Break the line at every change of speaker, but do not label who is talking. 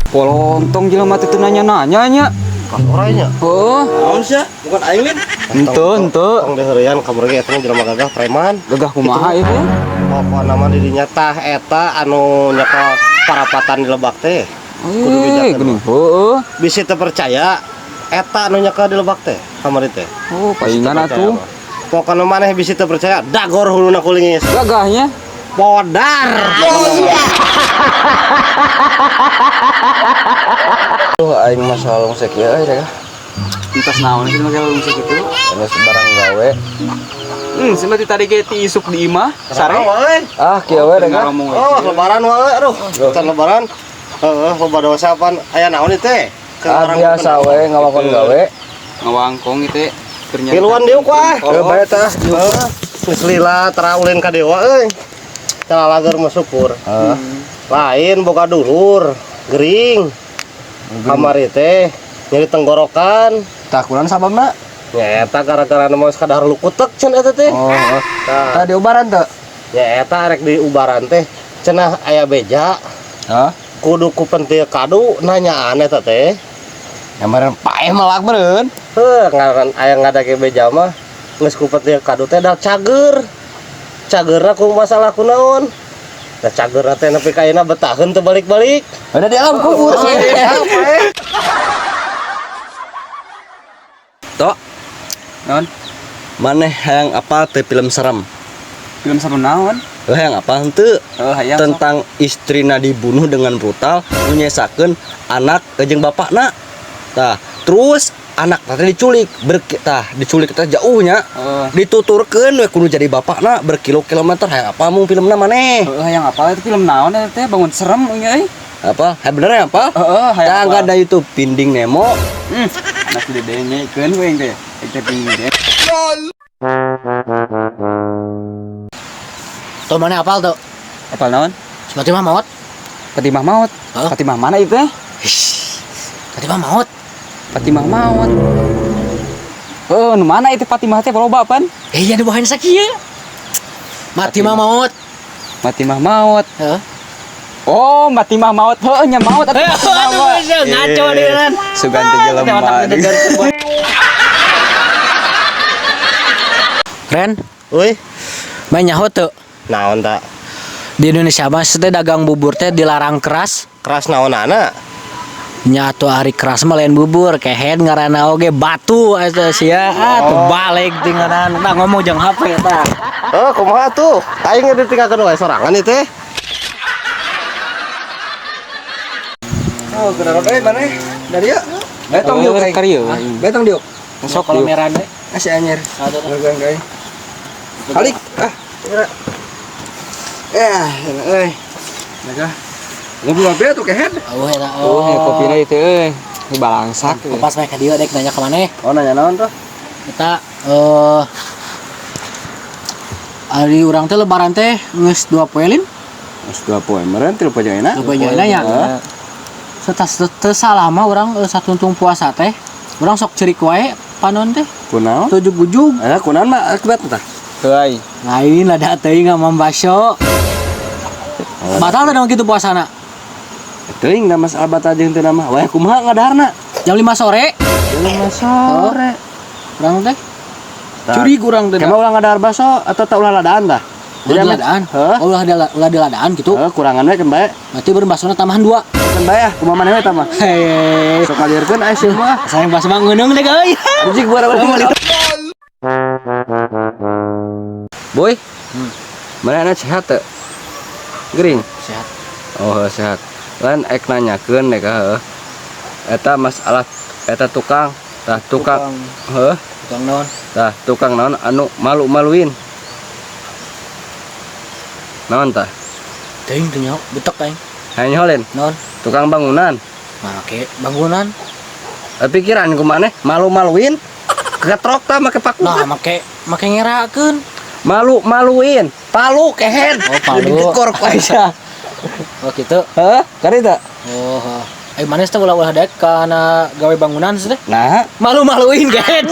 Polontong jelema teh teu nanya-nanya nya.
Kas orangnya.
Heuh.
Naon sia? Bukan aing lin.
Henteu, henteu.
Tong deheureyan kamari ge eta mah jelema gagah preman.
Gagah kumaha ieu teh?
Pokona mah di dinya tah eta anu nyekel parapatan di lebak teh. Kudu
Eh,
bejakeun.
geuning. Heueuh.
Bisi teu percaya eta anu nyekel di lebak teh kamari teh.
Oh, paingan atuh.
Pokona maneh bisi teu percaya dagor huluna kulingis.
Gagahnya.
Podar.
Tuh aing mah soal musik ieu euy teh.
Entos naon sih make lungsuk itu?
Geus barang gawe.
Sia tadi ge ti isuk di imah, sare.
Wae.
Ah, kieu we teh.
Ngomong we.
Oh, lebaran wae aduh. Can lebaran. Heeh, loba dosa pan aya naon ieu teh?
Ah, biasa we ngawakon gawe.
Ngawangkong ieu teh keur nyari.
Tiluan diuk wah.
Heuh bae tah.
Heeh. Geus lila tara ulin ka dewa euy. Calalager mah syukur.
Heeh.
Lain boga dulur, gering. Kamari teh nyeri tenggorokan.
Tah kunaon sababna?
Nya eta gara-gara nu sakadar lukutek cenah eta teh.
Oh, heeh.
Tah,
Tah diubaran teu?
nya eta rek diubaran teh cenah aya beja
Hah?
Kudu ku pentil kadu nanyaan eta teh.
Nyamperin paeh melak meureun.
Heuh, ngaran aya ngadake beja mah geus ku pentil kadu teh da cager. Cagerna ku masalah kunaon? Da cagerna teh nepi ka ayeuna betaheun teu balik-balik.
Udah di alam kubur sih. Tok,
Naon?
maneh hayang apa teh film serem?
Film serem naon?
Heuh hayang apa henteu?
Heuh, hayang sok.
Tentang istrina dibunuh dengan brutal, menyesakeun anak jeung bapakna. Tah, terus anak teh diculik, tah diculik teh jauhnya.
Heeh.
Dituturkeun we kudu jadi bapakna berkilo-kilometer hayang apa mung filmna maneh?
Heeh, hayang apa itu film naon eta teh bangun serem nya euy.
Apa? Hayang bener hayang apa?
Heeh, hayang
Tah
apa?
enggak ada YouTube Finding Nemo.
Anak didengekeun we teh. Teh Finding Nemo.
Tuh mana apal tuh?
Apal naon?
Si Fatimah maut.
Fatimah maut.
Hah?
Fatimah mana itu teh?
Fatimah maut.
Fatimah maut. Oh, nu mana itu Fatimah teh loba pan?
Eh, iya dibawain sakieu. Fatimah maut.
Fatimah maut.
Heeh.
Oh, Fatimah maut. Heuh, nya maut atuh. Fatimah mah.
Ngaco dia kan.
Sugan teh jelema.
Ren,
Euy,
main nyaho teu?
Naon ta?
Di Indonesia mah teh dagang bubur teh dilarang keras.
Keras naonana?
Nya atuh ari keras mah lain bubur, kehed ngaranna oge batu atuh sia. Ah, tuh balik tinggalan. Tah ngomong jeung HP tah.
Oh, kumaha tuh? Aing ditinggalkeun wae sorangan ieu teh.
Oh, geura euy maneh. Dari yeuh. Betong diuk aing.
Karieu.
Betong diuk.
Sok
kalau
diuk.
merah deh.
Asih anjir. Geura euy. Balik. Ah, geura. Eh, euy. Naga. Ngopi ngopi atuh kehed.
Oh, eta.
Oh, ya kopina itu euy. Ini balangsak. euy.
Pas mereka dia dek nanya ke mana?
Oh, nanya naon tuh?
Kita ari urang teh lebaran teh geus 2 poe lin.
Geus 2 poe meureun 3 poe jeung enak.
2 poe jeung enak nya. Teu salama urang satuntung puasa teh. Urang sok cerik wae panon teh.
Kunaon?
Tujug-ujug.
Eh, kunaon mah akibat tah?
Heuy.
Lain lah teuing mambaso. Batal teh dong kitu puasana.
Teuing da masalah batal jeung teu mah. Wah, kumaha ngadaharna?
Jam 5 sore.
Jam 5 sore.
Urang teh. Curi urang teh.
Kema ulah ngadahar baso atau tak ulah ladaan tah?
Ulah diladaan.
Heuh.
Oh, ulah diladaan gitu.
Heuh, kurangan we keun bae.
Berarti beureum basona tambahan 2.
Keun bae ah, kumaha maneh we tah mah.
Hei.
Sok kalirkeun aya sieun mah.
Sayang baso mah ngeuneuh deh euy.
Anjing gua balik. Boy. Mana anak sehat teu? Gering.
Sehat.
Oh, heuh, sehat. Lain ek nanyakeun deh ka heuh. Eta masalah eta tukang, tah tukang. Heuh,
Tukang naon?
tah tukang naon anu malu-maluin. Naon tah?
Teuing teu nyaho, betek aing.
Hayang nyaho lain?
Naon?
Tukang bangunan.
Make bangunan.
Pikiran ku maneh malu-maluin. Ketrok tah make paku.
Nah, make ngerakeun.
Malu-maluin. Palu kehed.
Oh, palu.
Dikor ku Aisyah.
Oh, gitu.
Heuh, kari tah?
Oh, heuh. Maneh teh ulah-ulah daek kana gawe bangunan sih teh.
Nah,
Malu-maluin kehed.